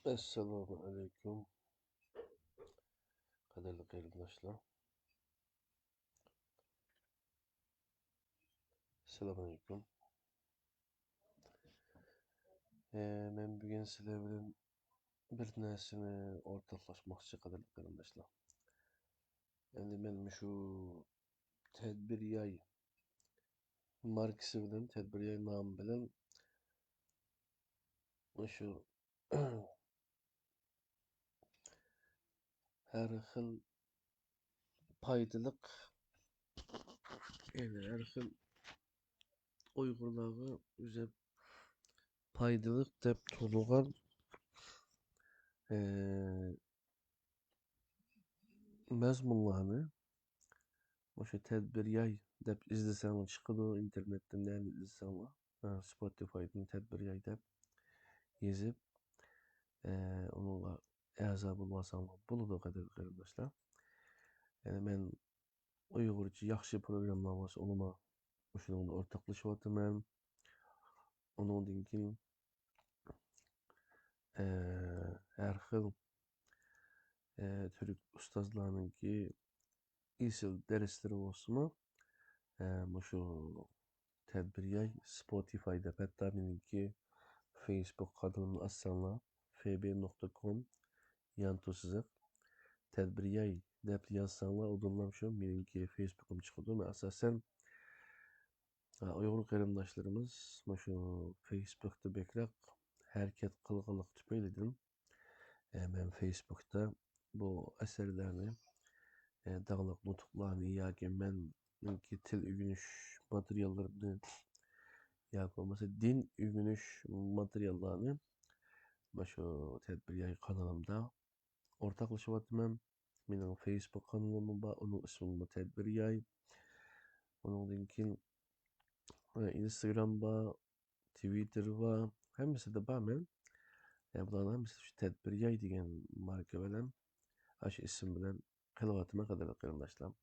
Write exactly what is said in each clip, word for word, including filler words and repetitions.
ئەسسالامۇ ئەلەيكۇم، قەدىرلىك قېرىنداشلار. ئەسسالامۇ ئەلەيكۇم. ئە، مەن بۈگۈن سىلەر بىلەن بىر نەرسىنى ئورتاقلاشماقچى، قەدىرلىك قېرىنداشلار. ئەمدى مەن مۇشۇ تەدبىر ياي ماركىسى بىلەن، تەدبىر ياي نامى بىلەن مۇشۇ ھەر خىل پايدىلىق، يەنى ھەر خىل ئۇيغۇرلارغا ئۆزى پايدىلىق دەپ تونۇلغان، ئە، مەزمۇنلارنى مۇشۇ تەدبىر ياي دەپ ئىزدىسەڭلار چىقىدۇ، ئىنتېرنېتتىن نەدىن ئىزدىسەڭلار، ئە، سپوتىفايدىن تەدبىر ياي دەپ يېزىپ، ئە، ئۇنىڭغا ئەزا بولۇۋالساڭلار بولىدۇ، قەدىرلىك قېرىنداشلار. يەنى مەن ئۇيغۇرچە ياخشى پروگراممىلار بولسا، ئۇنىمۇ مۇشۇنىڭدا ئورتاقلىشىۋاتىمەن. ئۇنىڭدىن كېيىن، ئە، ھەر خىل، ئە، تۈرك ئۇستازلارنىڭكى ئېسىل دەرسلىرى بولسىمۇ، ئە، مۇشۇ تەدبىر ياي، سپوتىفاي دەپ، ھەتتا مېنىڭكى فېيسبۇك قانىلىمنى ئاچساڭلار، فېبى نۇقتا كوم يانتۇ سىزىق تەدبىر ياي دەپ يازساڭلار، ئۇدۇللام شۇ مېنىڭكى فېيسبۇكۇم چىقىدۇ. مەن ئاساسەن، ئە، ئۇيغۇر قېرىنداشلىرىمىز مۇشۇ فېيسبۇكتا بەكرەك ھەرىكەت قىلغانلىقى تۈپەيلىدىن، ئە، مەن فېيسبۇكتا بۇ ئەسەرلەرنى، ئە، داڭلىق نۇتۇقلارنى ياكى مەنكى تىل ئۆگىنىش ماتېرىياللىرىمنى ياكى بولمىسا دىن ئۆگىنىش ماتېرىياللارنى مۇشۇ تەدبىر ياي قانىلىمدا ئورتاقلىشىۋاتىمەن. مېنىڭ فېيسبۇك قانىلىممۇ بار، ئۇنىڭ ئىسمىمۇ تەدبىر ياي. ئۇنىڭدىن كېيىن، ئە، ئىنستاگرام بار، تىۋىتتېر بار، ھەممىسىدە بار مەن. يەنى بۇلارنىڭ ھەممىسى شۇ تەدبىر ياي دېگەن ماركا بىلەن، ئاشۇ ئىسىم بىلەن قىلىۋاتىمەن، قەدىرلىك قېرىنداشلار.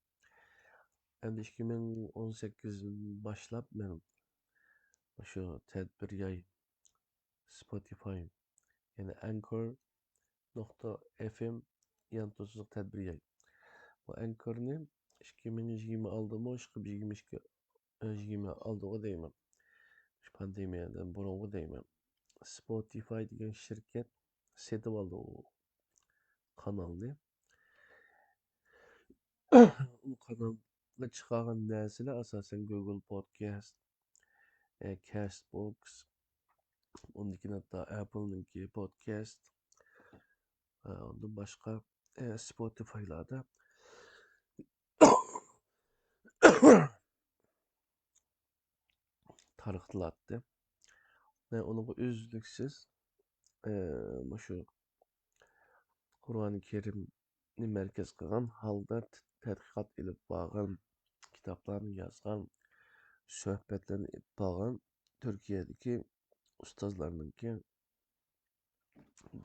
ئەمدى ئىككى مىڭ ئون سەككىزدىن باشلاپ مەن شۇ تەدبىر ياي، سپوتىفاي، يەنى ئەنكور نۇقتا ئېف ئېم يانتۇ سىزىق تەدبىر ياي. بۇ ئەنكورنى ئىككى مىڭ يىگىرمە ئالدىمۇ، ئىككى مىڭ يىگىرمە ئىككى، ئە، يىگىرمە ئالدىغۇ دەيمەن. شۇ پاندېمىيەدىن بۇرۇنغۇ دەيمەن. سپوتىفاي دېگەن شىركەت سېتىۋالدى ئۇ قانالنى. ئۇ قانالغا چىقارغان نەرسىلەر ئاساسەن گۇگل پودكاست، ئە، كاست بوكس، ئۇندىن كېيىن ھەتتا ئەپلنىڭكى پودكاست، ئە، ئۇندىن باشقا، ئە، سپوتىفايلاردا تارقىتىلاتتى. مەن ئۇنىڭغا ئۈزلۈكسىز، ئە، مۇشۇ قۇرئان كەرىمنى مەركەز قىلغان ھالدا ت-، تەتقىقات ئېلىپ بارغان، كىتابلارنى يازغان، سۆھبەتلەرنى ئېلىپ بارغان تۈركىيەدىكى ئۇستازلارنىڭكى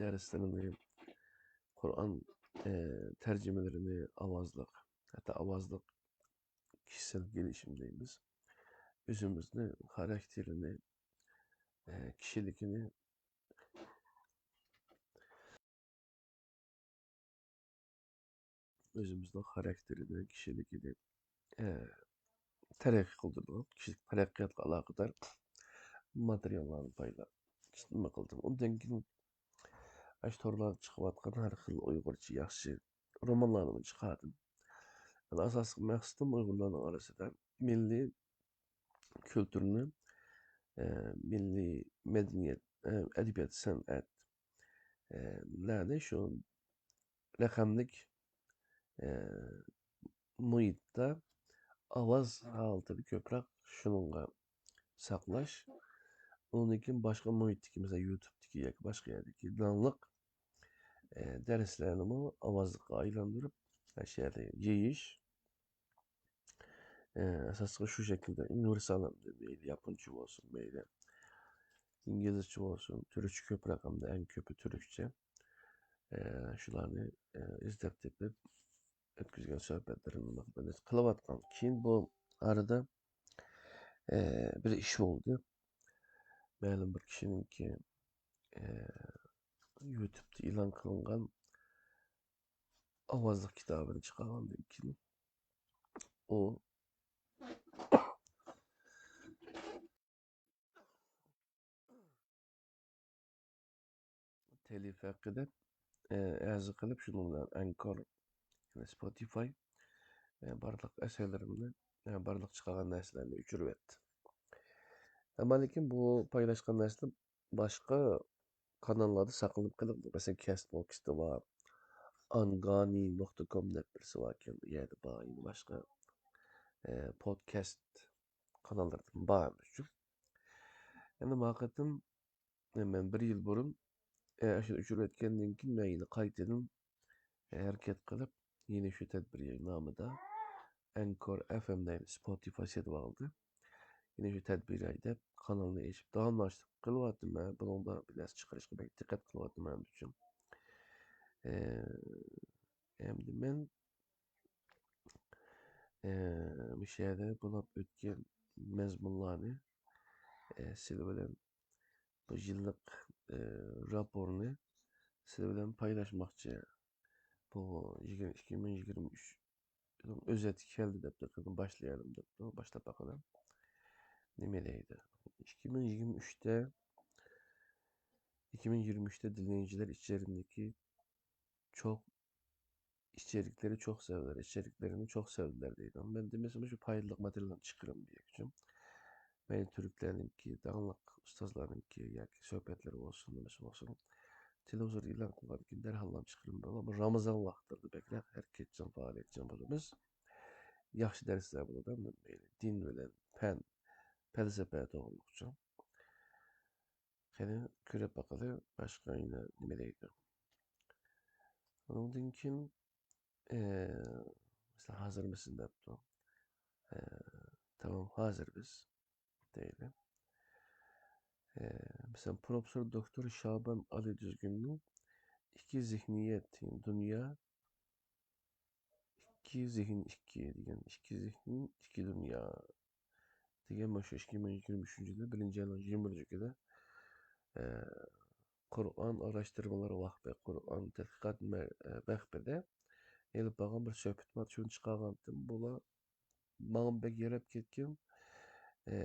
دەرسلىرىنى، قۇرئان، ئە، تەرجىمىلىرىنى ئاۋازلىق، ھەتتا ئاۋازلىق كېسەل گېلىشىم دەيمىز. ئۆزىمىزنى، خاراكتېرىنى، ئە، كىشىلىكىنى، ئۆزىمىزنىڭ خاراكتېرىنى، كىشىلىكىنى، ئە، تەرەققىي قىلدۇرىدىغان، كىشىلىك تەرەققىياتقا ئالاقىدار ماتېرىياللارنى پايلا-، نېمە قىلدىم. ئۇندىن كېيىن ئاشۇ تورلاردا چىقىۋاتقان ھەر خىل ئۇيغۇرچە ياخشى رومانلارنىمۇ چىقاردىم. مەن ئاساسلىق مەقسىتىم ئۇيغۇرلارنىڭ ئارىسىدا مىللىي كۈلتۈرنى، ئە، مىللىي مەدەنىيەت، ئە، ئەدەبىيات، سەنئەت، ئە، لەرنى شۇ رەقەملىك، ئە، مۇھىتتا ئاۋاز ھالىتىدە كۆپرەك شۇنىڭغا ساقلاش. ئۇنىڭدىن كېيىن باشقا مۇھىتتىكى، مەسىلەن، يۇتۇبتىكى ياكى باشقا يەردىكى داڭلىق، ئە، دەرسلەرنىمۇ ئاۋازلىققا ئايلاندۇرۇپ، ئاشۇ يەردە يېيىش. ئە، ئاساسلىقى شۇ شەكىلدە ئۇنىۋېرسال، مەيلى ياپونچە بولسۇن، مەيلى ئىنگلىزچە بولسۇن، تۈركچە كۆپرەك، ئەمدى ئەڭ كۆپى تۈركچە. ئە، شۇلارنى، ئە، ئىزدەپ تېپىپ ئۆتكۈزگەن سۆھبەتلىرىمنى قىلىۋاتقان. كېيىن بۇ ئارىدا، ئە، بىر ئىش بولدى. مەلۇم بىر كىشىنىڭكى، ئە، يۇتۇبتا ئېلان قىلىنغان ئاۋازلىق كىتابىنى چىقارغاندىن كېيىن، ئۇ تەلىپى ھەققىدە، ئە، ئەرز قىلىپ، شۇنىڭ بىلەن ئەنكور، يەنى سپوتىفاي، ئە، بارلىق ئەسەرلىرىمنى، ئە، بارلىق چىقارغان نەرسىلەرنى ئۆچۈرۈۋەتتى. ئەمما لېكىن بۇ پايلاشقان نەرسىلەر باشقا قاناللاردا ساقلىنىپ قېلىپتۇ. مەسىلەن، كاست بوكستا بار، ئانگانى نۇقتا كوم دەپ بىرسى باركەن، ئۇ يەردە بار، يەنە باشقا، ئە، پودكاست قاناللىرىدىمۇ بار ئەمەسچۇ. ئەمدى ما قېتىم، ئە، مەن بىر يىل بۇرۇن، ئە، ئاشۇنى ئۆچۈرۈۋەتكەندىن كېيىن، مەن يەنە قايتىدىن، ئە، ھەرىكەت قىلىپ، يەنە شۇ تەدبىر نامىدا ئەنكور ئەف ئەم دەيدۇ، سپوتىفاي سېتىۋالدى. يەنە شۇ تەدبىر دەپ قانالنى ئېچىپ داۋاملاشتۇرۇپ قېلىۋاتىمەن. بۇنىڭدا بىر نەرسە چىقىرىشقا بەك دىققەت قىلىۋاتىمەن ئۈچۈن. ئە، ئەمدى مەن، ئە، مۇشۇ يەردە بولۇپ ئۆتكەن مەزمۇنلارنى، ئە، سىلەر بىلەن بۇ يىللىق، ئە، راپورنى سىلەر بىلەن پايلاشماقچى. بۇ يىگىرمە، ئىككى مىڭ يىگىرمە ئۈچ ئۆزەتكە كەلدى دەپتۇ، قېنى باشلايلى دەپتۇ، باشلاپ باقىلى. نېمە دەيدۇ؟ ئىككى مىڭ يىگىرمە ئۈچتە، ئىككى مىڭ يىگىرمە ئۈچتە دىلنىيىچىلەر ئىچىرىمدىكى چوق، ئىچەرىكلىرى چوق سەۋدىلەر، ئىچەرىكلىرىنى چوق سەۋدىلەر دەيدۇ. مەن دېمىسىمۇ شۇ پايدىلىق ماتېرىياللارنى چىقىرىمەن دېگۈچۈم. مەيلى تۈركلەرنىڭكى، داڭلىق ئۇستازلارنىڭكى ياكى سۆھبەتلىرى بولسۇن، نېمىسى بولسۇن، تېلېۋىزوردا ئېلان قىلغاندىن كېيىن دەرھاللا چىقىرىمەن. بۇ رامىزان ۋاقىتلىرىدا بەكرەك ھەرىكەتچان، پائالىيەتچان بولىمىز. ياخشى دەرسلەر بولىدۇ. مەيلى دىن بىلەن پەن، پەلسەپە توغرۇلۇقچۇ. قېنى كۆرۈپ باقىلى، باشقا يەنە نېمە دەيدۇ. ئۇنىڭدىن كېيىن، ئە، مەسىلەن، ھازىرمىسىز دەپتۇ. ئە، تامام، ھازىر بىز دەيلى. ئە، مەسىلەن، پروفېسسور دوكتور شابان ئالى دۈزگۈننىڭ ئىككى زېھنىيەت، دۇنيا، ئىككى زېھىن ئىككى دېگەن، ئىككى زېھىن، ئىككى دۇنيا دېگەن مانا شۇ ئىككى مىڭ يىگىرمە ئۈچىنچى يىلى بىرىنچى ئاينىڭ يىگىرمە بىرىنچى كۈنى، ئە، قۇرئان ئاراشتۇرمىلار ۋەقپى، قۇرئان تەتقىقات مە-، ئە، ۋەقپىدە ئېلىپ بارغان بىر سۆھبىتىم بار، شۇنى چىقارغانتىم. بۇلار ماڭا بەك ياراپ كەتكەن، ئە،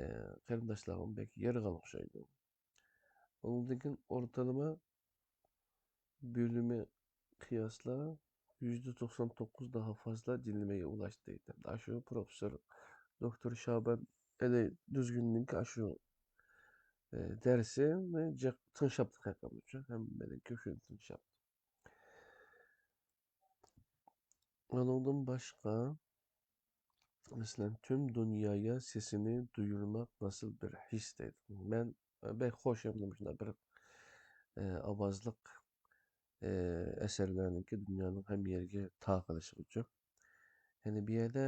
قېرىنداشلارغىمۇ بەك يارىغان ئوخشايدۇ. ئۇنىڭدىن كېيىن ئورتالىما بۆلۈمى قىياسلا يۈزدە توقسان توققۇز ھافىزلار دىنلىمىگە ئۇلاشتى دەيدۇ. ئاشۇ پروفېسسور دوكتور شابان ئەلى دۈزگۈننىڭكى ئاشۇ، ئە، دەرسىنى جىق تىڭشاپتۇ ھەققىمىچۇ. ھەممىدىن كۆپ شۇنى تىڭشاپتۇ. ئۇنىڭدىن باشقا، مەسىلەن، تۈم دۇنيايا سېسىنى دۇيۇرماق ناسىل بىر ھېس دەيدۇ. مەن بەك خوش ھەمدە مۇشۇنداق بىر، ئە، ئاۋازلىق، ئە، ئەسەرلەرنىڭكى دۇنيانىڭ ھەممە يېرىگە تارقىلىشىغىچۇ. يەنى بۇ يەردە،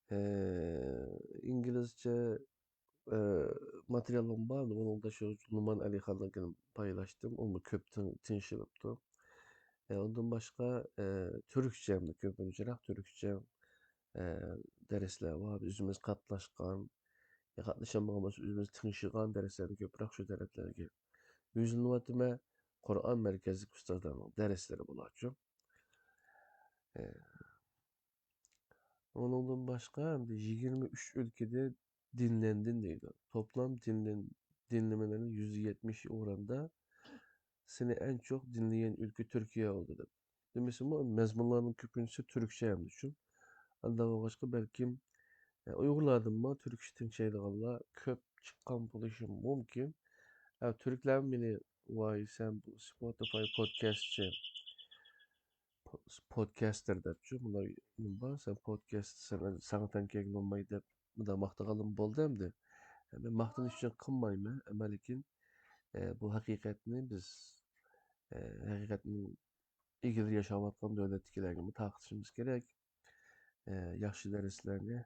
ئە، ئىنگلىزچە، ئە، ماتېرىيالىم بار، بۇنىڭدا شۇ نۇمان ئەلىخاننىڭكىنى پايلاشتىم، ئۇمۇ كۆپ تىڭ-، تىڭشىلىپتۇ. ئە، ئۇندىن باشقا، ئە، تۈركچە، كۆپىنچىراق تۈركچە، ئە، دەرسلەر بار. ئۆزىمىز قاتناشقان، يا قاتنىشالمىغان بولسا، ئۆزىمىز تىڭشىغان دەرسلەرنى كۆپرەك شۇ تەرەپلەرگە يۈزلىنىۋاتىمەن. قۇرئان مەركەزلىك ئۇستازلارنىڭ دەرسلىرى بولارچۇ. ئە، ئۇنىڭدىن باشقا، ئەمدى يىگىرمە ئۈچ ئۆلكىدە دىنلەندىن دەيدۇ. توپلام دىنلەن-، دىنلىمىلەرنىڭ يۈزدە يەتمىشى ئوراندا سېنى ئەڭ چوق دىنلىگەن ئۆلكە تۈركىيە بولدى دەپ. دېمىسىمۇ، مەزمۇنلارنىڭ كۆپىنچىسى تۈركچە ئەمدى شۇ. ئانداق بولغاچقا، بەلكىم، ئە، ئۇيغۇرلاردىنمۇ تۈركچە تىڭشايدىغانلار كۆپ چىققان بولۇشى مۇمكىن. ئە، تۈركلەرمۇ مېنى، ۋاي، سەن بۇ سپوتىفاي پودكاستچى، پو-، پودكاستېر دەپچۇ، مۇنداق نېمە بار، سەن پودكاست، سەن، ساڭا تەڭ كەلگىلى بولمايدۇ دەپ، مۇنداق ماختىغانلىرىمۇ بولدى ئەمدى. مەن ماختىنىش ئۈچۈن قىلمايمەن، ئەمما لېكىن، ئە، بۇ ھەقىقەتنى بىز، ئە، ھەقىقەتنىڭ ئىگىلىرى ياشاۋاتقان دۆلەتتىكىلەرگىمۇ تارقىتىشىمىز كېرەك. ئە، ياخشى دەرسلەرنى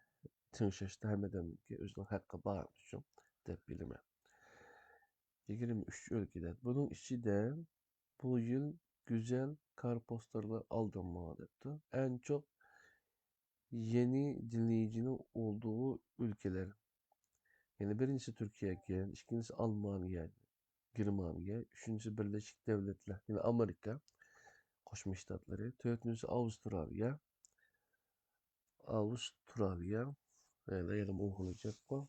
تىڭشاشتا ھەممە ئادەمنىڭكى ئۆزىنىڭ ھەققى بار شۇ دەپ بىلىمەن. يىگىرمە ئۈچ ئۆلكىدە. بۇنىڭ ئىچىدە بۇ يىل گۈزەل كارپوستېرلار ئالدىمغا دەپتۇ. ئەڭ چوق يېڭى دىنلىيىجىنىڭ ئولدۇغۇ ئۆلكىلەر. يەنى بىرىنچىسى تۈركىيە ئىكەن، ئىككىنچىسى ئالمانىيە. گېرمانىيە، ئۈچىنچىسى بىرلەشكەن دۆلەتلەر، يەنى ئامېرىكا قوشما شتاتلىرى، تۆتىنچىسى ئاۋسترالىيە، ئاۋسترالىيە، يەنە، يەنە ئۇيغۇرلار جىققۇ.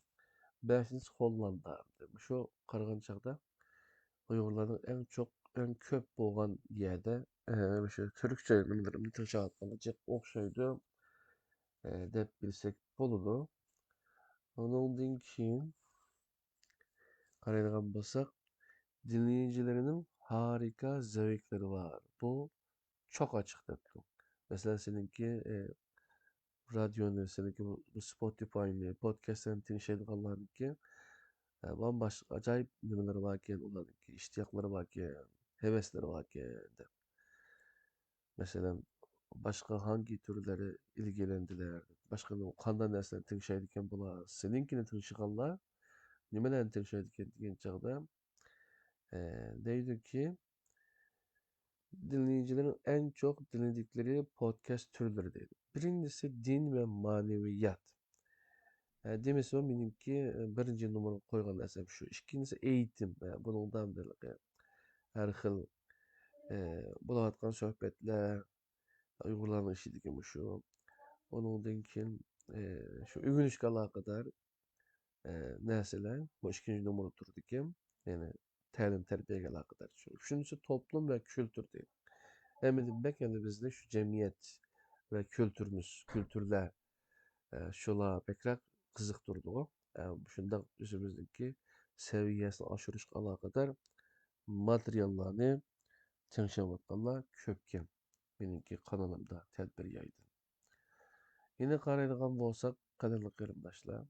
بەشىنچىسى ھوللاندىيە. شۇ قارىغان چاغدا ئۇيغۇرلارنىڭ ئەڭ چوق، ئەڭ كۆپ بولغان يەردە، ئە، شۇ تۈركچە نېمىلىرىمنى تىڭشاۋاتقانغا جىق ئوخشايدۇ، ئە، دەپ بىلسەك بولىدۇ. ئۇنىڭدىن كېيىن قارايدىغان بولساق، دىنلىيىجىلىرىنىڭ ھارىكا زەۋقلىرى بار. بۇ چوق ئاچىق دەپتۇ. مەسىلەن، سېنىڭكى، ئە، رادىيونى، سېنىڭكى بۇ، بۇ سپوتىفاينى، پودكاستلارنى تىڭشايدىغانلارنىڭكى، ئە، باشقا ئاجايىپ نېمىلىرى باركەن، ئۇلارنىڭكى ئىشتىياقلىرى باركەن، ھەۋەسلىرى باركەن دەپ. مەسىلەن، باشقا ھاڭكى تۈرلەرنى ئىلگىرىلەندىلەر، باشقا قانداق نەرسىلەرنى تىڭشايدىكەن بۇلار، سېنىڭكىنى تىڭشىغانلار نېمىلەرنى تىڭشايدىكەن دېگەن چاغدا، ئە، دەيدۇكى، دىنلىيىجىلەرنىڭ ئەڭ چوق دىنلىدىكلىرى پودكاست تۈرلىرى دەيدۇ. بىرىنچىسى دىن ۋە مەنىۋىيەت. ئە، دېمىسىمۇ مېنىڭكى، ئە، بىرىنچى نومۇرغا قويغان نەرسەم شۇ. ئىككىنچىسى ئېيتىم. ئە، بۇنىڭدا ھەر خىل، ئە، بولۇۋاتقان سۆھبەتلەر، ئۇيغۇرلارنىڭ ئىچىدىكى مۇشۇ. ئۇنىڭدىن كېيىن، ئە، شۇ ئۆگىنىشكە ئالاقىدار، ئە، نەرسىلەر بۇ ئىككىنچى نومۇردا تۇرىدىكەن. يەنى تەلىم تەربىيەگە ئالاقىدار. ئۈچىنچىسى توپلۇم ۋە كۈلتۈر دەيدۇ. ھەممىدىن بەك يەنە بىزنى شۇ جەمئىيەت ۋە كۈلتۈرىمىز، كۈلتۈرلەر، ئە، شۇلار بەكرەك قىزىقتۇرىدىغۇ. ئە، شۇنداق ئۆزىمىزنىڭكى سەۋىيەسىنى ئاشۇرۇشقا ئالاقىدار ماتېرىياللارنى تىڭشاۋاتقانلار كۆپكەن. مېنىڭكى قانىلىمدا تەدبىر يايدىم. يەنە قارايدىغان بولساق، قەدىرلىك قېرىنداشلار،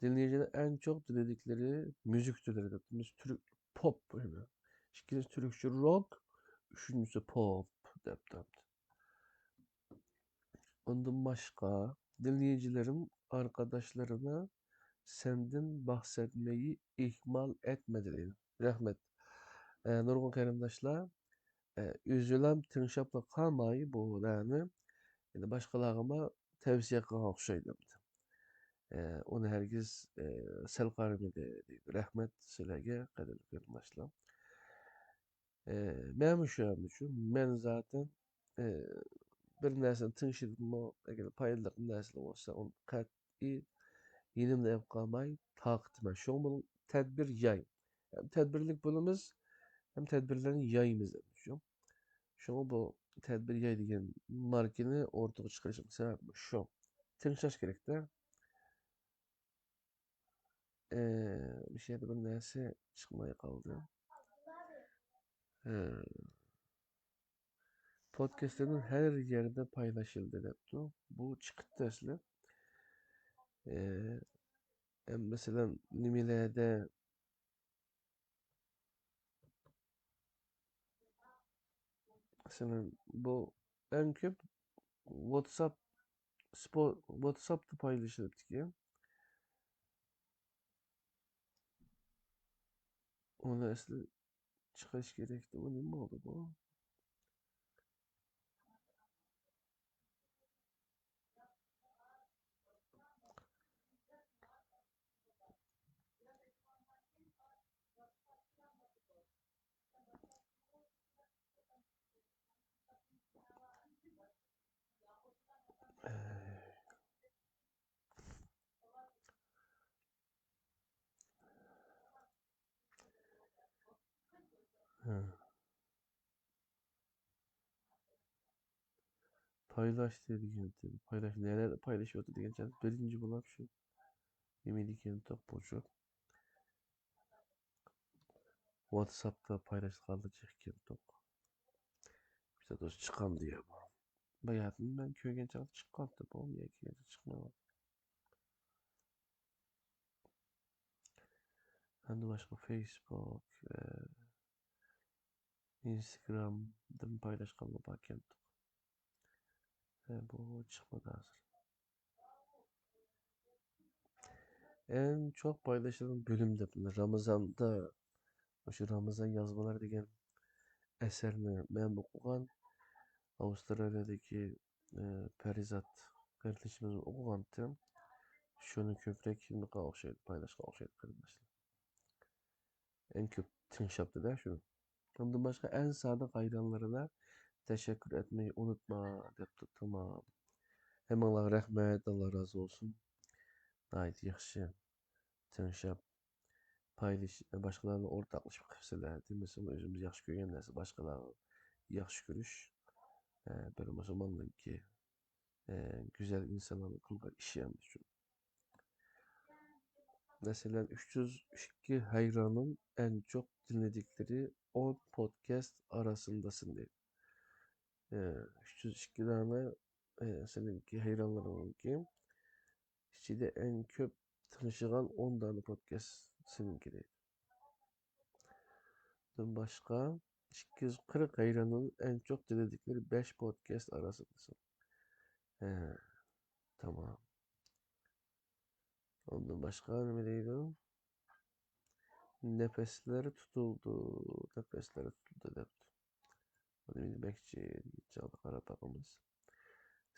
دىنلىيىجىلەر ئەڭ چوق دىنلىدىكلىرى مۈزىك تۈرلىرى دەپتۇ. بىز تۈرك پوپ، ئىككىنچىسى تۈركچە روك، ئۈچىنچىسى پوپ دەپتۇ. ئۇندىن باشقا، دىنلىيىجىلىرىم ئارقىداشلىرىنا سەندىن باھسەتمەيي ئىھمال ئەتمە دېدى. رەھمەت. ئە، نۇرغۇن قېرىنداشلار، ئە، ئۆزىلەم تىڭشاپلا قالماي بۇلارنى، يەنە باشقىلارغىمۇ تەۋسىيە قىلغان ئوخشايدۇ. ئە، ئۇنى ھەرگىز، ئە، سەل قارىمىدى دەيدۇ. رەھمەت سىلەرگە، قەدىرلىك قېرىنداشلار. ئە، مەنمۇ شۇ يەردە شۇ، مەن زاتەن، ئە، بىر نەرسىنى تىڭشىدىممۇ، ئەگەر پايدىلىق نەرسىلەر بولسا، ئۇنى قەتئىي يېنىمدا ئېلىپ قالماي تارقىتىمەن. شۇڭا بۇنىڭ تەدبىر ياي. ھەم تەدبىرلىك بولىمىز، ھەم تەدبىرلەرنى يايمىز. شۇ. شۇڭا بۇ تەدبىر ياي دېگەن ماركىنى ئوتتۇرىغا چىقىرىشىم سەۋەبى شۇ. تىڭشاش كېرەكتە. ئە، مۇشۇ يەردە بىر نەرسە چىقماي قالدى. ھە. پودكاستلىرىنىڭ ھەر يەردە پايلىشىلدى دەپتۇ. بۇ چىقىپتۇ ئەسلى. ئە، ئە، مەسىلەن، نېمىلەردە، مەسىلەن، بۇ ئەڭ كۆپ ۋاتساپ، سپو-، ۋاتساپتا پايلىشىلىپتىكەن. ئۇنى ئەسلى چىقىرىش كېرەكتى. ئۇ نېمە بولدى بۇ؟ ھە. پايلاشتى دېگەنتى. پايلاش، نەلەردە پايلىشىۋاتىدۇ دېگەن چاغدا بىرىنچى بولۇپ شۇ نېمە دېگەنتۇق بۇ شۇ. ۋاتساپتا پايلاشقاندا چىققانتۇق. بىزدە دوست چىققان دېيە بۇ. باياتىن مەن كۆرگەن چاغدا چىققانتى بۇ، ياكى چىقمىغان. ئەمدى باشقا فېيسبۇك، ئە، ئىنستاگرامدىن پايلاشقانلار باركەنتۇق. ئە، بۇ چىقمىدى ھازىر. ئەڭ چوڭ پايلىشىدىغان بۆلۈم دەپ، رامىزاندا، مۇشۇ رامىزان يازمىلار دېگەن ئەسەرنى مەن ئوقۇغان، ئاۋسترالىيەدىكى، ئە، پەرىزات قېرىندىشىمىز ئوقۇغانتىم. شۇنى كۆپرەك نېمىقى ئوخشايدۇ، پايلاشقا ئوخشايدۇ قېرىنداشلار. ئەڭ كۆپ تىڭشاپتۇ-دە شۇنى. ئۇندىن باشقا ئەڭ سادىق ھەيرانلىرىنى تەشەككۈر ئەتمەي ئۇنتۇما دەپتۇ. تامام. ھەممىڭلارغا رەھمەت، ئاللا رازى بولسۇن. ناھايىتى ياخشى تىڭشاپ، پايدىش-، باشقىلارنى ئورتاقلىشىپ قىپسىلەر. دېمىسىمۇ ئۆزىمىز ياخشى كۆرگەن نەرسە باشقىلارغا ياخشى كۆرۈش، ئە، بىر مۇسۇلماننىڭكى، ئە، گۈزەل ئىنسانلارنىڭ قىلغان ئىشى ئەمدى شۇ. مەسىلەن، ئۈچ يۈز ئىككى ھەيراننىڭ ئەڭ چوق دىنلىدىكلىرى ئون پودكاست ئاراسىندىسىن دەيدۇ. ئە، ئۈچ يۈز ئىككى دانە، ئە، سېنىڭكى ھەيرانلىرىڭنىڭكى ئىچىدە ئەڭ كۆپ تىڭشىغان ئون دانە پودكاست سېنىڭكى دەيدۇ. دىن باشقا، ئىككى يۈز قىرىق ھەيراننىڭ ئەڭ چوق دىنلىدىكلىرى بەش پودكاست ئاراسىدىسىڭ. ھە، تامام. ئۇندىن باشقا نېمە دەيدۇ؟ نەپەسلەر تۇتۇلدى، نەپەسلەر تۇتۇلدى دەپتۇ. بۇنى دېمەكچى، چاغدا قاراپ باقىمىز.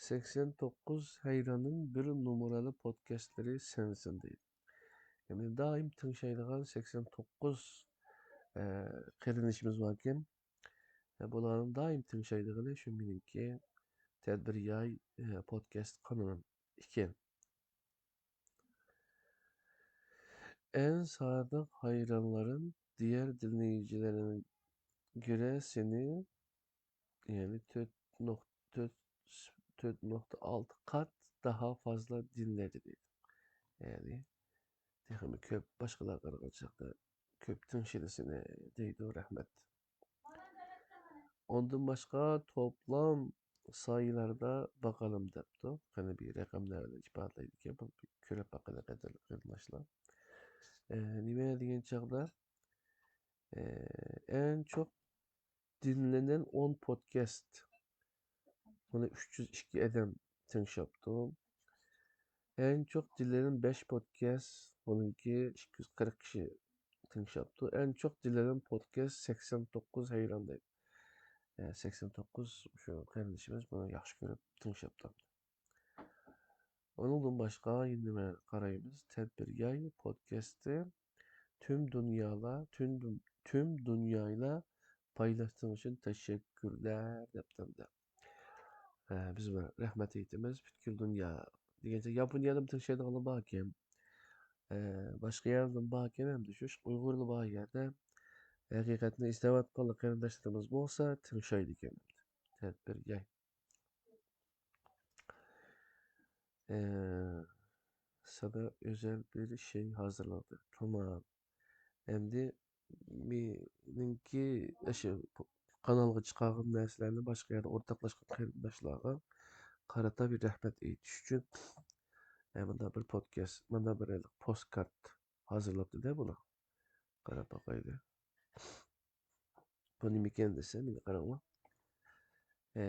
سەكسەن توققۇز ھەيراننىڭ بىر نومۇرلۇق پودكاستلىرى سەنسەن دەيدۇ. يەنى دائىم تىڭشايدىغان سەكسەن توققۇز، ئە، قېرىندىشىمىز باركەن. ھە، بۇلارنىڭ دائىم تىڭشايدىغىنى شۇ مېنىڭكى تەدبىر ياي، ھە، پودكاست قانىلىم ئىكەن. ئەڭ سادىق ھەيرانلىرىم دىيەر دىنلىيىجىلەرگە گۆرە سېنى، يەنى تۆت نۇقتا، تۆت، تۆت نۇقتا ئالتە قات داھا فازلا دىنلەيدۇ دەيدۇ. يەنى تېخىمۇ كۆپ، باشقىلارغا قارىغان چاغدا كۆپ تىڭشىدۇ سېنى دەيدۇ، رەھمەت. ئۇندىن باشقا توپلام سايىلاردا باقالىم دەپتۇ. قېنى بىر رەقەملەر بىلەن ئىپادىلەيدىكەن، بۇنى كۆرۈپ باقىلى قەدىرلىك قېرىنداشلار. ئە، نېمە دېگەن چاغدا، ئە، ئەڭ چوق دىنلىنىلگەن ئون پودكاست. بۇنى ئۈچ يۈز ئىككى ئادەم تىڭشاپتۇ. ئەڭ چوق دىنلىنىلگەن بەش پودكاست. بۇنىڭكى ئىككى يۈز قىرىق كىشى تىڭشاپتۇ. ئەڭ چوق دىنلىنىلگەن پودكاست سەكسەن توققۇز ھەيران دەيدۇ. ئە، سەكسەن توققۇز شۇ قېرىندىشىمىز بۇنى ياخشى كۆرۈپ تىڭشاپتۇ. ئۇنىڭدىن باشقا يەنە نېمە قارايمىز؟ تەدبىر ياي پودكاستى تۈم دۇنيالا، تۈم، تۈم دۇنيايلا پايدىلاشتۇرغىنى ئۈچۈن تەشەككۈرلەر دەپتۇ. ھە، بىز بىر رەھمەت ئېيتىمىز پۈتكۈل دۇنيا دېگەنچە ياپونىيەدىمۇ تىڭشايدىغانلار باركەن. ئە، باشقا يەردىمۇ باركەن، ئەمدى شۇ ئۇيغۇرلار بار يەردە ھەقىقەتنى ئىزدەۋاتقانلار قېرىنداشلىرىمىز بولسا تىڭشايدىكەن. تەدبىر ياي. ئە، سادا ئۆزەل بىر شەي ھازىرلاندى. تامام. ئەمدى مېنىڭكى ئاشۇ قانالغا چىقارغان نەرسىلەرنى باشقا يەردە ئورتاقلاشقان قېرىنداشلارغا قارىتا بىر رەھمەت ئېيتىش ئۈچۈن، ئە، مۇنداق بىر پودكاست، مۇنداق بىر پوستكارت ھازىرلاپتۇ-دە بۇلار. قاراپ باقايلى. بۇ نېمىكەن دېسە، مانا قاراڭلار. ئە،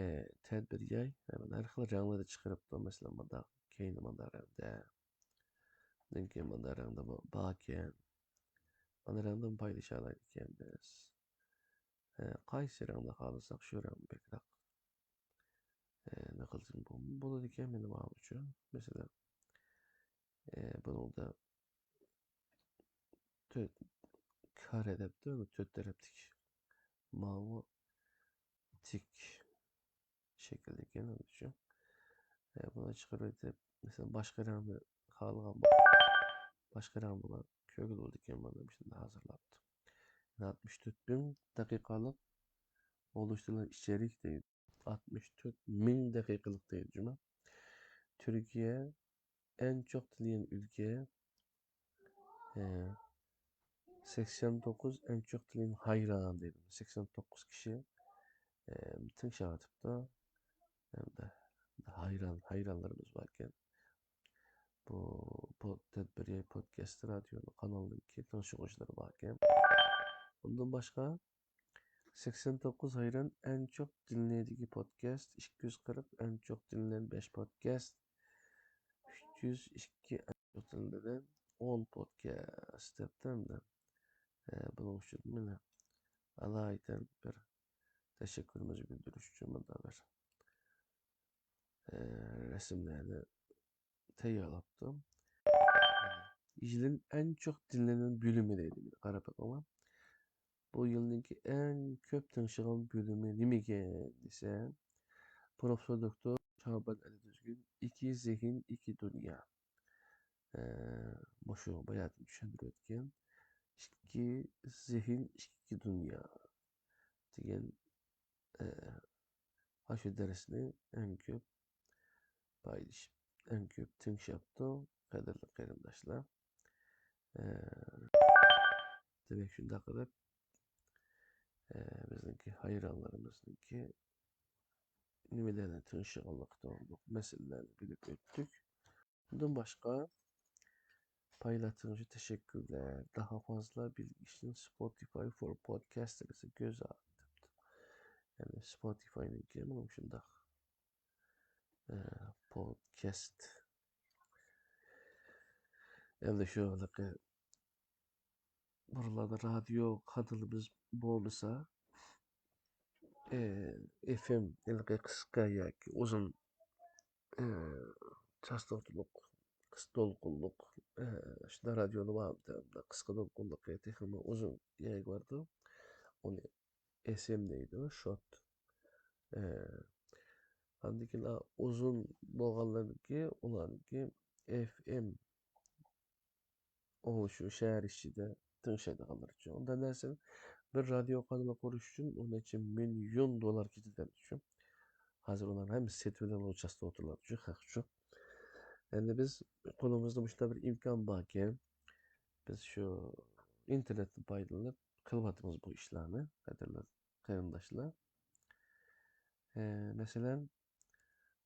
تەدبىر ياي، ئە، مانا ھەر خىل رەڭلەردە چىقىرىپتۇ. مەسىلەن، مانداق، كەينى مانداق رەڭدە. ئاندىن كېيىن مانداق رەڭدە بار-، باركەن. مانا رەڭدىن پايدىلىشالايدىكەنمىز. ئە، قايسى رەڭدە خالىساق، شۇ رەڭ بەكرەك. ئە، نەقىل بولىدىكەن مېنىڭ ماۋۇچۇ. مەسىلەن، ئە، بۇنىڭدا تۆت كارە دەپتۇ، تۆت تەرەپلىك ماۋۇ تىك شەكىلدىكى، ئۇنىڭ ئۈچۈن، ئە، بۇنى چىقىرىۋېتىپ، مەسىلەن، باشقا رەڭنى خالىغان بولسا، باشقا رەڭ بۇلار كۆرگىلى بولىدىكەن، مانا مۇشۇنداق ھازىرلاپتۇ. ئاتمىش تۆت مىڭ دەقىقىلىق ئولۇشتۇرۇلغان ئىچەرىك دەيدۇ. ئاتمىش تۆت مىڭ دەقىقىلىق دەيدۇ، جۇمۇ. تۈركىيە ئەڭ چوق دىنلىگەن ئۆلكە، ئە، سەكسەن توققۇز ئەڭ چوق دىنلىگەن ھەيران دەيدۇ. سەكسەن توققۇز كىشى، ئە، تىڭشاۋاتىپتۇ. ھەمدە ھەيران، ھەيرانلىرىمىز باركەن. بۇ، بۇ تەدبىر ياي پودكاست رادىيونىڭ قانالىدىكى تىڭشىغۇچىلىرى باركەن. ئۇندىن باشقا، سەكسەن توققۇز ھەيران ئەڭ چوق دىنلەيدىكى پودكاست، ئىككى يۈز قىرىق ئەڭ چوق دىنلەن بەش پودكاست، ئۈچ يۈز ئىككى ئەڭ چوق دىنلەن ئون پودكاست دەپتۇ ھەمدە. ئە، بۇنىڭ ئۈچۈن مانا ئالايىتەن بىر تەشەككۈرىمىزنى بىلدۈرۈش ئۈچۈن مۇنداق بىر، ئە، رەسىملەرنى تەييارلاپتۇ. يىلىن ئەڭ چوق دىنلەنگەن بۆلۈمى دەيدۇ. قاراپ بېقىڭلار. بۇ يىلنىڭكى ئەڭ كۆپ تىڭشىغان بۆلۈمى نېمىكەن دېسە، پروفېسسور دوكتور شاھابەت ئەلى تۈزگۈن ئىككى زېھىن، ئىككى دۇنيا. ئە، مۇشۇ باياتىن چۈشەندۈرۈۋەتكەن ئىككى زېھىن، ئىككى دۇنيا دېگەن، ئە، ئاشۇ دەرسنى ئەڭ كۆپ پايدىشىپ، ئەڭ كۆپ تىڭشاپتۇ، قەدىرلىك قېرىنداشلار. ئە، دېمەك، شۇنداق قىلىپ، ئە، بىزنىڭكى ھايرانلىرىمىزنىڭكى نېمىلەرنى تىڭشىغانلىقى توغرۇلۇق مەسىلىلەرنى بىلىپ ئۆتتۇق. ئۇندىن باشقا، پايلاتتىڭىز ئۈچۈن تەشەككۈرلەر. داھا فازلا بىلگىچنىڭ Spotify for Podcast دېسە گۈزەل دەپتۇ. يەنى Spotify نىڭكى مانا شۇنداق، ئە، پودكاست. ئەمدى شۇ ھېلىقى بۇرۇنلاردا رادىيو قانىلىمىز بولمىسا، ئېف ئېم، ھېلىقى قىسقا ياكى ئۇزۇن، ئى، چاستوتىلىق، قىسقا دولقۇنلۇق، ئى، شۇنداق رادىيولار بار، قىسقا دولقۇنلۇقى تېخىمۇ ئۇزۇن يەرگە بارىدۇ. ئۇنى ئېس ئېم دەيدۇ، شورت. ئى، ئاندىن كېيىن، ئا، ئۇزۇن بولغانلىرىنىڭكى، ئۇلارنىڭكى ئېف ئېم ئۇ شۇ شەھەر ئىچىدە تىڭشايدىغانلار ئۈچۈن. ئۇنداق نەرسە، بىر رادىيو قانىلى قۇرۇش ئۈچۈن ئون نەچچە مىليون دوللار كېتىدىغان ئۈچۈن. ھازىر ئۇلارنىڭ ھەممىسى سېتىۋېلىنغان چاستوتىلار ئۈچۈن، خەق ئۈچۈن. ئەمدى بىز قولىمىزدا مۇشۇنداق بىر ئىمكان باركەن، بىز شۇ ئىنتېرنېتتىن پايدىلىنىپ قىلىۋاتىمىز بۇ ئىشلارنى، قەدىرلىك قېرىنداشلار. ئە، مەسىلەن،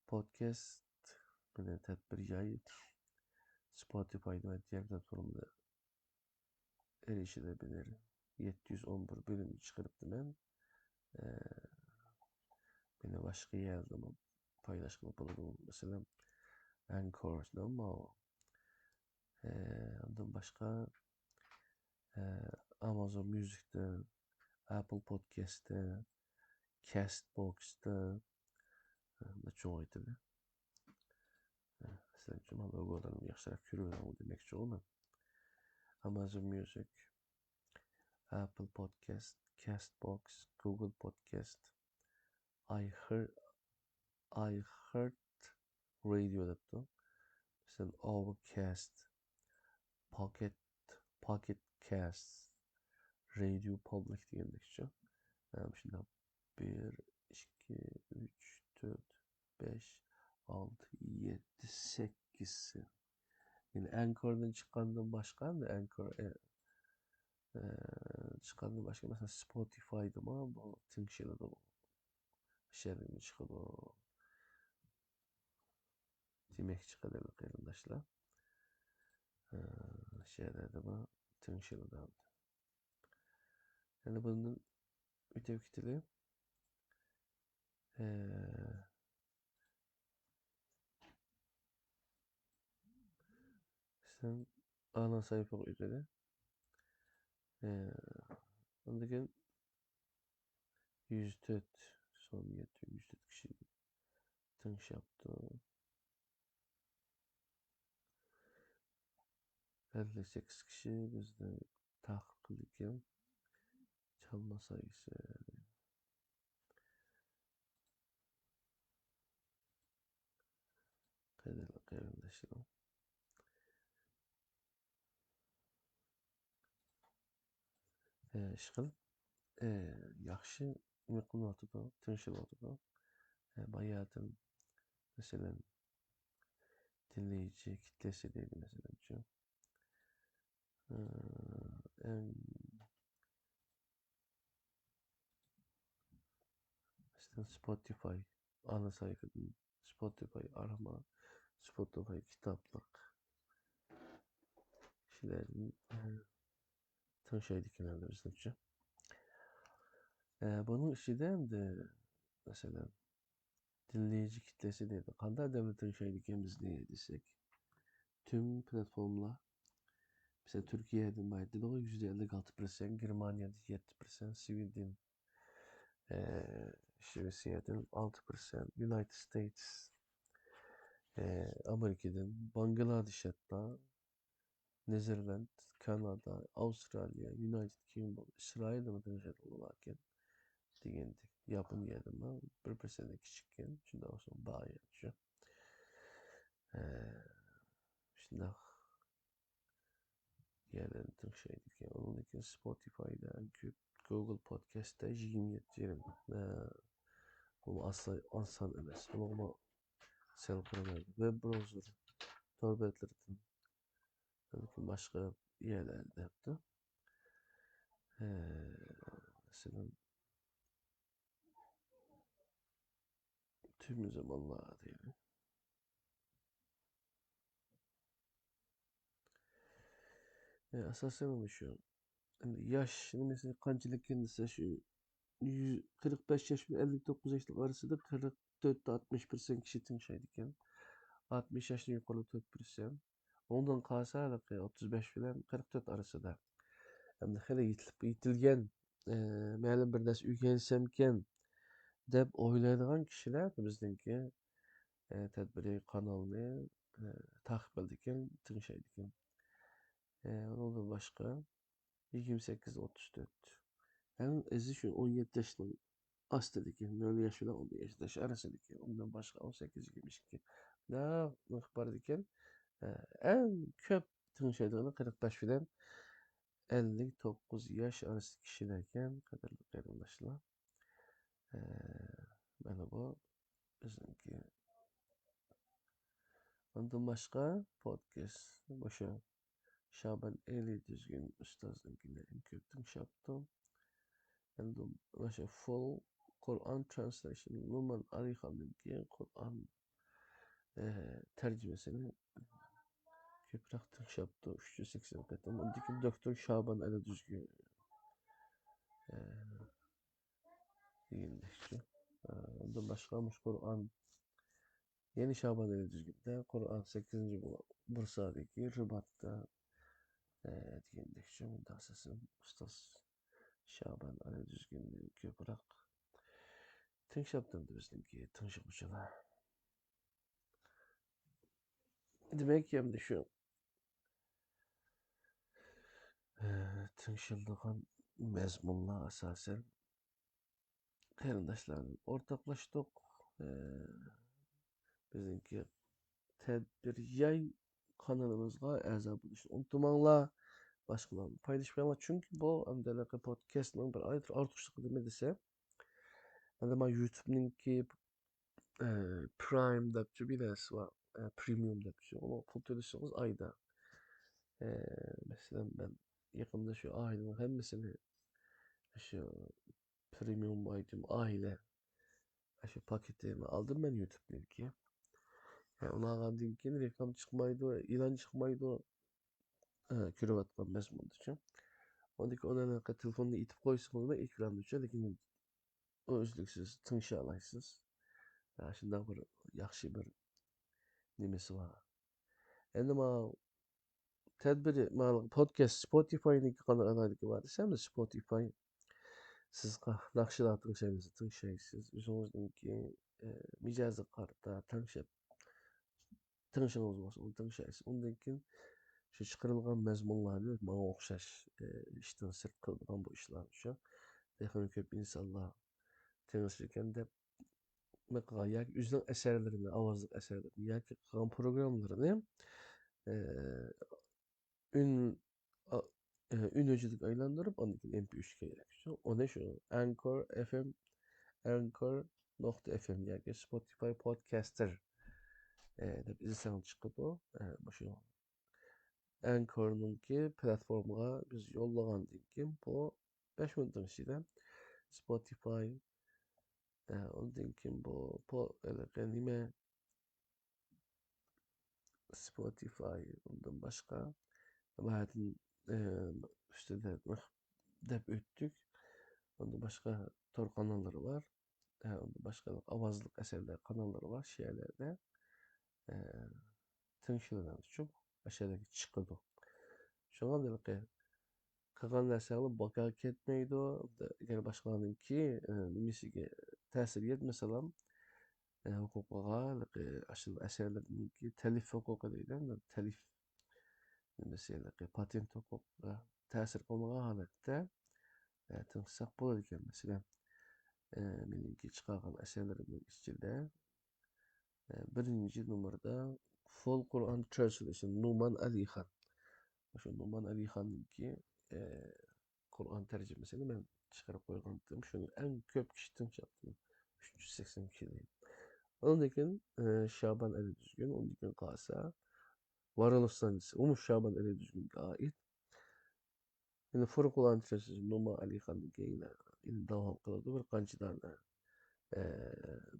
پودكاست، مانا، تەدبىر ياي، سپوتىفايدا ۋە دىيەر پلاتفورمىدا ئېرىشىلەر بىلەن يەتتە يۈز ئون بىر بۆلۈم چىقىرىپتىمەن. ئە، مېنى باشقا يەردىمۇ پايلاشقىلى بولىدۇ. مەسىلەن، ئەنكوردا ماۋۇ. ئە، ئۇندىن باشقا، ئە، ئامازون ميۇزىكتا، ئەپل پودكاستتا، كاست بوكستا، ئە، چوڭ ئېيتىلدى. ئە، سىلەر ئۈچۈن لوگولارنى ياخشىراق كۆرۈۋېلىڭ دېمەكچى ئۇ مەن. ئامازون ميۇزىك، ئەپل پودكاست، كاست بوكس، گۇگل پودكاست، ئاي ھېرت، ئاي ھېرت رادىيو دەپتۇ. مەسىلەن، ئوۋېركاست، پاكېت، پاكېت كاست، رادىيو پابلىك دېگەندەكچۇ. ھە، مۇشۇنداق بىر، ئىككى، ئۈچ، تۆت، بەش، ئالتە، يەتتە، سەككىز. يەنى ئەنكوردىن چىققاندىن باشقا، ئەمدى ئەنكور، ئە، ئە، چىققاندىن باشقا، مەسىلەن، سپوتىفايدىمۇ بۇ تىڭشىلىدۇ. شەرىمۇ چىقىدۇ. دېمەكچى قەدىرلىك قېرىنداشلار. ئە، شەرەدىمۇ تىڭشىلىدۇ. يەنە بۇندىن ئۆتۈپ كېتىلى. ئە، سەن ئانا سايپىغا ئۆتىدۇ. ئە، ئاندىن كېيىن يۈز تۆت سوم يەتتى، يۈز تۆت كىشى تىڭشاپتۇ. ئەللىك سەككىز كىشى بىزنى تەقىب قىلىدىكەن. چالما سايىسى. قەدىرلىك قېرىنداشلىرىم. ئە، ئىشقىلىپ، ئە، ياخشى نېمە قىلىنىۋاتىدۇ، تىڭشىلىۋاتىدۇ. ئە، باياتىن، مەسىلەن، دىنلەيجى كىتلىسى دەيلى، مەسىلەنچۇ. ئە، ئەم، مەسىلەن، سپوتىفاي، ئانا سايتىدىن سپوتىفاي ئارما، سپوتىفاي كىتابلىق كىشىلەردىن، ئە، تىڭشايدىكەن ئەمدى بىزنىڭچە. ئە، بۇنىڭ ئىچىدە ئەمدى، مەسىلەن، دىنلەيجى كىتلىسى دەيدۇ. قانداق ئادەملەر تىڭشايدىكەن بىزنى دېسەك، تۈم پلاتفورمىلار. مەسىلەن، تۈركىيەدىن بايىتىدىغۇ يۈزدە ئەللىك ئالتە پىرسەنت، گېرمانىيەدىن يەتتە پىرسەنت، سۋېدېن، ئە، شىۋېتسىيەدىن ئالتە پىرسەنت، يۇنايتېد ستېيتس، ئە، ئامېرىكىدىن، باڭگلادېش ھەتتا، نېدېرلاند، كانادا، ئاۋسترالىيە، يۇنايتېد كىنگدوم، ئىسرائىلدىمۇ تىڭشايدىغانلار باركەن دېگەنىدى. ياپونىيەدىمۇ بىر پىرسەنتتىن كىچىككەن، شۇنداق بولسا بار يەر شۇ. ئە، شۇنداق يەرلەردە تىڭشايدىكەن. ئۇنىڭدىن كېيىن سپوتىفايدا ئەڭ كۆپ، گۇگل پودكاستتا يىگىرمە يەتتە يېرىم. ئە، بۇمۇ ئاسان، ئاسان ئەمەس. بۇنىڭغىمۇ سەل قارىمايدۇ. ۋېب براۋزېر، تور بەتلىرىدىن، بەلكىم باشقا يەرلەردە دەپتۇ. ئە، مەسىلەن، تۈمىنى زامانلار دەيدۇ. ئە، ئاساسەن مانا شۇ. ئەمدى ياش نېمىسى قانچىلىككىن دېسە، شۇ يۈز، قىرىق بەش ياش بىلەن ئەللىك توققۇز ياشلىق ئارىسىدا قىرىق تۆت ئاتمىش پىرسەنت كىشى تىڭشايدىكەن. ئاتمىش ياشتىن يۇقىرى تۆت پىرسەنت. ئۇنىڭدىن قالسا ھېلىقى ئوتتۇز بەش بىلەن قىرىق تۆت ئارىسىدا. ئەمدى خېلى يېتىلىپ، يېتىلگەن، ئە، مەلۇم بىر نەرسە ئۆگەنسەمكەن دەپ ئويلايدىغان كىشىلەر بىزنىڭكى، ئە، تەدبىرىي قانالنى، ئە، تاقىپ قىلىدىكەن، تىڭشايدىكەن. ئە، ئۇنىڭدىن باشقا يىگىرمە سەككىز ئوتتۇز تۆت. ئەڭ ئېزى شۇ ئون يەتتە ياشنىڭ ئاستىدىكى، نۆل ياش بىلەن ئون يەتتە ياش ئارىسىدىكى، ئۇندىن باشقا ئون سەككىز يىگىرمە ئىككى. مۇنداق مىقدار بار ئىكەن. ئە، ئەڭ كۆپ تىڭشايدىغىنى قىرىق بەش بىلەن ئەللىك توققۇز ياش ئارىسىدىكى كىشىلەركەن، قەدىرلىك قېرىنداشلار. ئە، مانا بۇ بىزنىڭكى. ئۇندىن باشقا پودكاست مۇشۇ شابان ئېلى دۈزگۈن ئۇستازنىڭكىنى ئەڭ كۆپ تىڭشاپتۇ. ئەمدى مۇشۇ فۇل قۇرئان ترانسلېيشن، نۇرمان ئالىخاننىڭكى قۇرئان، ئە، تەرجىمىسىنى كۆپرەك تىڭشاپتۇ، ئۈچ يۈز سەكسەن قېتىم. ئۇندىن كېيىن دوكتور شابان ئەلى دۈزگۈن، ئە، دېگەندەكچۇ. ئە، ئۇندىن باشقا مۇشۇ قۇرئان، يەنە شابان ئەلى دۈزگۈندە قۇرئان سەككىزىنچى بۇ-، بۇرسادىكى رىباتتا، ئە، دېگەندەكچۇ. مۇنداق ئاساسەن ئۇستاز شابان ئەلى دۈزگۈننى كۆپرەك تىڭشاپ تۇردى بىزنىڭكى تىڭشىغۇچىلار. دېمەك، ئەمدى شۇ، ئە، تىڭشىلىدىغان مەزمۇنلار ئاساسەن قېرىنداشلار بىلەن ئورتاقلاشتۇق. ئە، بىزنىڭكى تەدبىر ياي قانىلىمىزغا ئەزا بولۇشنى ئۇنتۇماڭلار. باشقىلارغا پايدىلىشىپ بېرىڭلار. چۈنكى بۇ ئەمدى ھېلىقى پودكاستنىڭ بىر ئايرى ئارتۇقچىلىقى نېمە دېسە، ئەمدى مانا يۇتۇبنىڭكى، ئە، پرايم دەپچۇ بىر نەرسە بار. ئە، پرېمىيۇم دەپچۇ. ئۇنىڭغا پۇل تۆلىسىڭىز ئايدا. ئە، مەسىلەن، مەن يېقىندا شۇ ئائىلىنىڭ ھەممىسىنى شۇ پرېمىيۇم ئايتېم ئائىلە شۇ پاكېتىنى ئالدىم مەن يۇتۇبنىڭكى. ھە، ئۇنى ئالغاندىن كېيىن رېكلام چىقمايدۇ، ئېلان چىقمايدۇ. ھە، كۆرۈۋاتقان مەزمۇندىچۇ. ئاندىن كېيىن ئۇنى ھېلىقى تېلېفوننى ئېتىپ قويسىڭىزمۇ ئېكراندىچۇ، لېكىن ئۇ ئۈزلۈكسىز تىڭشىيالايسىز. ھە، شۇنداق بىر ياخشى بىر نېمىسى بار. ئەمدى مانا تەدبىرى، مانا پودكاست، سپوتىفاينىڭكى قانداق ئالاھىدىلىكى بار دېسە، ئەمدى سپوتىفاي سىز قا-، ناخشىلار تىڭشايمىسا تىڭشايسىز. ئۆزىڭىزنىڭكى، ئە، مىجەزىگە قارىتا تىڭشاپ، تىڭشىڭىز بولسا، ئۇنى تىڭشايسىز. ئۇندىن كېيىن شۇ چىقىرىلغان مەزمۇنلارنى ماڭا ئوخشاش، ئە، ئىشتىن سىرت قىلىدىغان بۇ ئىشلار شۇ. تېخىمۇ كۆپ ئىنسانلار تىڭشىركەن دەپ، ياكى ئۆزىنىڭ ئەسەرلىرىنى، ئاۋازلىق ئەسەرلىرىنى ياكى قىلغان پروگراممىلىرىنى، ئە، ئۈن، ئا-، ئە، ئۈن ھۆججىتىگە ئايلاندۇرۇپ، ئاندىن كېيىن ئېم پى ئۈچكە يايىش. ئۇنى شۇ ئەنكور ئېف ئېم، ئەنكور نۇقتا ئېف ئېم ياكى سپوتىفاي پودكاستېر، ئە، دەپ ئىزدىسەڭ چىقىدۇ. ئە، مۇشۇ ئەنكورنىڭكى پلاتفورمىغا بىز يوللىغاندىن كېيىن، بۇ بەش مىنۇتنىڭ ئىچىدە سپوتىفاي، ئە، ئۇندىن كېيىن بۇ، بۇ ھېلىقى نېمە، سپوتىفاي، ئۇندىن باشقا، بۇ يەردىن، ئە، ئۈستىدە دەپ ئۆتتۇق. ئۇندىن باشقا تور قاناللىرى بار. ئە، ئۇندىن باشقا ئاۋازلىق ئەسەرلەر قاناللىرى بار، شۇ يەرلەردە، ئە، تىڭشىلىدۇ، شۇ ئەسەرلەرگە چىقىدۇ. شۇڭا ھېلىقى قىلغان نەرسەڭلار بىكارغا كەتمەيدۇ. ئەگەر باشقىلارنىڭكى، ئە، نېمىسىگە تەسىر يەتمىسىلا، ئە، ھوقۇقىغا، ھېلىقى ئاشۇ ئەسەرلەرنىڭكى تەلىف ھوقۇقى دەيدۇ، تەلىف، نېمىسى، ھېلىقى پاتېنت ھوقۇقىغا تەسىر قىلمىغان ھالەتتە، ئە، تىڭشىساق بولىدىكەن. مەسىلەن، ئە، مېنىڭكى چىقارغان ئەسەرلىرىمنىڭ ئىچىدە، ئە، بىرىنچى نومۇردا فۇل قۇرئان ترانسلېيشن نۇمان ئەلىخان. شۇ نۇمان ئەلىخاننىڭكى، ئە، قۇرئان تەرجىمىسىنى مەن چىقىرىپ قويغانتىم. شۇنى ئەڭ كۆپ كىشى تىڭشاپتۇ. ئۈچ يۈز سەكسەن كىشى. ئۇندىن كېيىن، ئە، شابان ئەلى دۈزگۈن، ئۇندىن كېيىن قالسا، ۋارالۇستانىسى، ئۇمۇ شابان ئەلى دۈزگۈنگە ئائىت. يەنە فۇرقۇلان تىرىسى نۇما ئەلىخاندىن كېيىن يەنە داۋام قىلىدۇ. بىر قانچە دانە، ئە،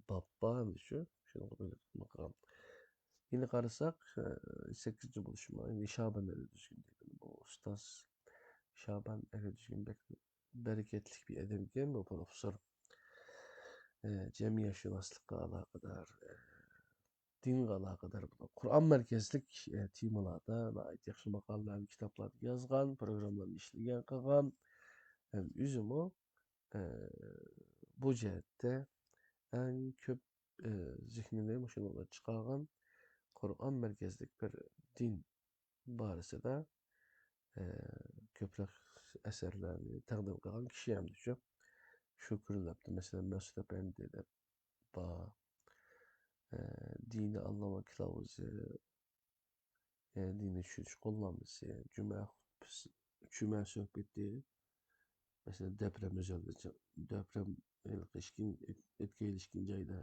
باب بار، ئەمدى شۇ، شۇنىڭغا بىر قارىغان. يەنە قارىساق، ئە، سەككىزىنچى بولۇشىمۇ، يەنە شابان ئەلى دۈزگۈن دېگەن بۇ ئۇستاز. شابان ئەلى دۈزگۈن بەك بەرىكەتلىك بىر ئادەمكەن بۇ پروفېسسور. ئە، جەمئىيەتشۇناسلىققا ئالاقىدار، ئە، دىنغا ئالاقىدار بولغان قۇرئان مەركەزلىك، ئە، تېمىلاردا ناھايىتى ياخشى ماقالىلەرنى، كىتابلارنى يازغان، پروگراممىلارنى ئىشلىگەن قىلغان. ھەم ئۆزىمۇ، ئە، بۇ جەھەتتە ئەڭ كۆپ، ئە، زېھنىنى مۇشۇنىڭغا چىقارغان، قۇرئان مەركەزلىك بىر دىن بارىسىدا، ئە، كۆپرەك ئەسەرلەرنى تەقدىم قىلغان كىشى ئەمدى شۇ. شۇ كۆرۈنۈپتۇ، مەسىلەن، مەسئۇد ئەپەندى دەپ بار. ئە، دىنىي ئاڭلىما كىلاۋۇزى، ئە، دىنىي چۈشىنىش قوللانمىسى، جۈمە خۇتبىسى، جۈمە سۆھبىتى، مەسىلەن، دەپرەم ئۆزەلدە، دەپرەم ھېلىقى ئىككىن-، ئۆتكەيلى ئىككىنچى ئايدا،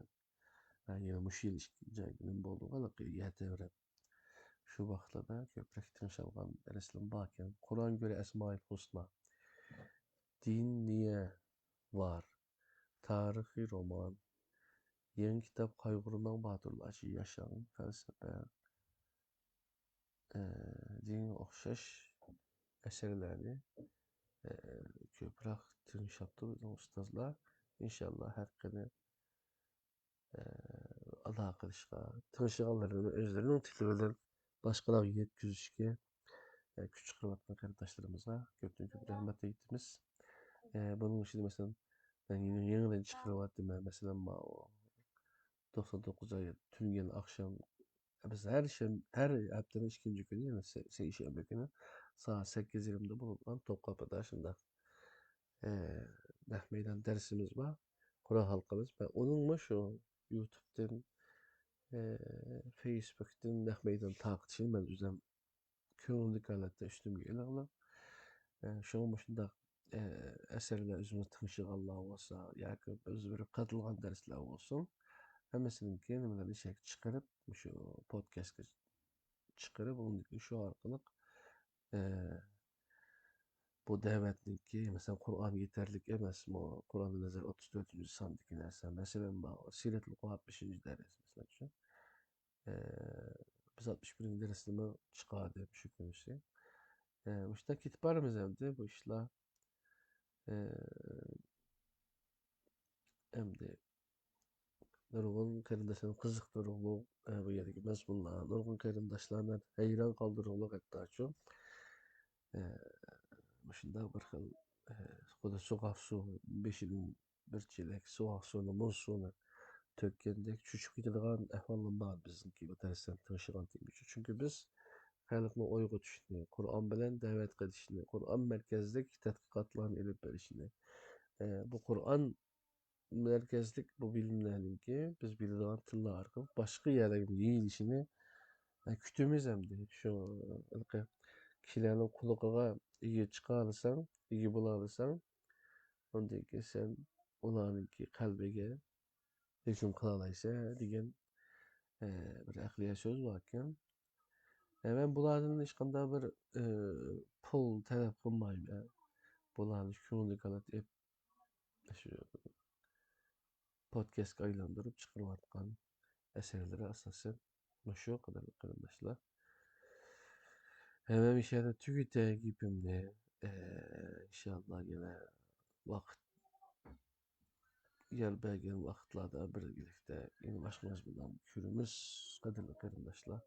ھە، يەنە مۇشۇ يىل ئىككىنچى ئايدا نېمە بولدى، ھېلىقى يەر تەۋرەپ. شۇ ۋاقىتلاردا كۆپرەك تىڭشالغان دەرسلىرىم باركەن. قۇرئان گۆرى ئەسمائىل ھۇسنا. دىن نىيە ۋار. تارىخىي رومان. يېڭى كىتاب قايغۇرماڭ باتۇرلار، ياشاڭ، فەلسەپە، ئە، دېگەنگە ئوخشاش ئەسەرلەرنى، ئە، كۆپرەك تىڭشاپتۇ بىزنىڭ ئۇستازلار. ئىنشاللا ھەر قېنى، ئە، ئالاقىلىشىشقا، تىڭشىغانلىرىنى ئۆزلىرىنىڭ تىلى بىلەن باشقىلارغا يەتكۈزۈشكە، ئە، كۈچ چىقىرىۋاتقان قېرىنداشلىرىمىزغا كۆپتىن كۆپ رەھمەت ئېيتىمىز. ئە، بۇنىڭ ئىچىدە، مەسىلەن، مەن يېڭى، يېڭىدىن چىقىرىۋاتىمەن، مەسىلەن، ماۋۇ توقسان توققۇز ئاي تۈنۈگۈن ئاخشام، بىز ھەر شەم-، ھەر ھەپتىنىڭ ئىككىنچى كۈنى، يەنى سە-، سەيشەنبە كۈنى سائەت سەككىز يېرىمدا بولىدىغان توپقاپىدا شۇنداق، ئە، نەق مەيدان دەرسىمىز بار، قۇرئان ھالقىمىز. مەن ئۇنىڭمۇ شۇ يۇتۇبتىن، ئە، فېيسبۇكتىن نەق مەيدان تارقىتىشىنى مەن ئۆزۈم كۆڭۈللۈك ھالەتتە ئۈستۈمگە ئېلىڭلار. ئە، شۇڭا مۇشۇنداق، ئە، ئەسەرلەر ئۆزىمىز تىڭشىغانلار بولسا ياكى ئۆزى بىر قاتىلغان دەرسلەر بولسۇن، ھەممىسىنىڭكى نېمىلەرنى ئىشەككە چىقىرىپ، مۇشۇ پودكاستقا چىقىرىپ، ئۇندىن كېيىن شۇ ئارقىلىق، ئە، بۇ دەۋەتنىڭكى، مەسىلەن، قۇرئان يېتەرلىك ئەمەسمۇ؟ قۇرئان نەزەر ئوتتۇز تۆتىنچى ساندىكى نەرسە. مەسىلەن، بار، سىرەتۇل قۇرئان بەشىنچى دەرس، مىسال ئۈچۈن. ئە، بىز ئاتمىش بىرىنچى دەرسنىمۇ چىقاردى شۇ كۈنىسى. ئە، مۇشۇنداق كېتىپ بارىمىز ئەمدى بۇ ئىشلار. ئە، ئەمدى نۇرغۇن قېرىنداشلارنى قىزىقتۇرۇڭلۇق، ئە، بۇ يەردىكى مەزمۇنلار، نۇرغۇن قېرىنداشلارنى ھەيران قالدۇرۇڭلۇق ھەتتاچۇ. ئە، مۇشۇنداق بىر خىل، ئە، خۇددى سۇغا سۇ بېشىدىن بىر چېلەك سۇغاق سۇنى، مۇز سۇنى تۆككەندەك چۆچۈپ كېتىدىغان ئەھۋاللار بار بىزنىڭكى بۇ دەرسلەرنى تىڭشىغان كۈنگىچە. چۈنكى بىز خەلقنى ئويغىتىشنى، قۇرئان بىلەن دەۋەت قىلىشنى، قۇرئان مەركەزلىك تەتقىقاتلارنى ئېلىپ بېرىشنى، ئە، بۇ قۇرئان مەركەزلىك بۇ بىلىملەرنىڭكى بىز بىلىدىغان تىللار ئارقىلىق باشقا يەرلەرگە يېيىلىشىنى، ئە، كۈتىمىز ئەمدى. شۇ، ھېلىقى كىشىلەرنىڭ قۇلىقىغا ئىگە چىقالىساڭ، ئىگە بولالىساڭ، ئۇندىن كېيىن سەن ئۇلارنىڭكى قەلبىگە ھۆكۈم قىلالايسەن دېگەن، ئە، بىر ئەقلىيە سۆز باركەن. ئە، مەن بۇلاردىن ھېچقانداق بىر، ئە، پۇل تەلەپ قىلمايمەن. بۇلارنى كۆڭۈللۈك ھالەتتە ئېپ-، شۇ پودكاستقا ئايلاندۇرۇپ چىقىرىۋاتقان ئەسەرلىرى ئاساسەن مۇشۇ، قەدىرلىك قېرىنداشلار. ھەم مۇشۇ يەردە تۈگىتەي گېپىمنى. ئە، ئىنشاللا يەنە ۋاقىت، يار بەرگەن ۋاقىتلاردا بىرلىكتە يەنە باشقا مەزمۇنلارنى كۆرىمىز، قەدىرلىك قېرىنداشلار.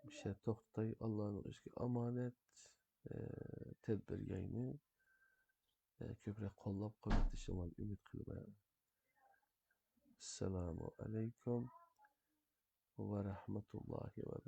مۇشۇ يەردە توختىتاي، ئاللانىڭ ئۆزىگە ئامانەت. ئە، تەدبىر ياينى، ئە، كۆپرەك قوللاپ قۇۋۋەتلىشىڭلارنى ئۈمىد قىلىمەن. ئەسسالامۇ ئەلەيكۇم ۋە رەھمەتۇللاھى ۋە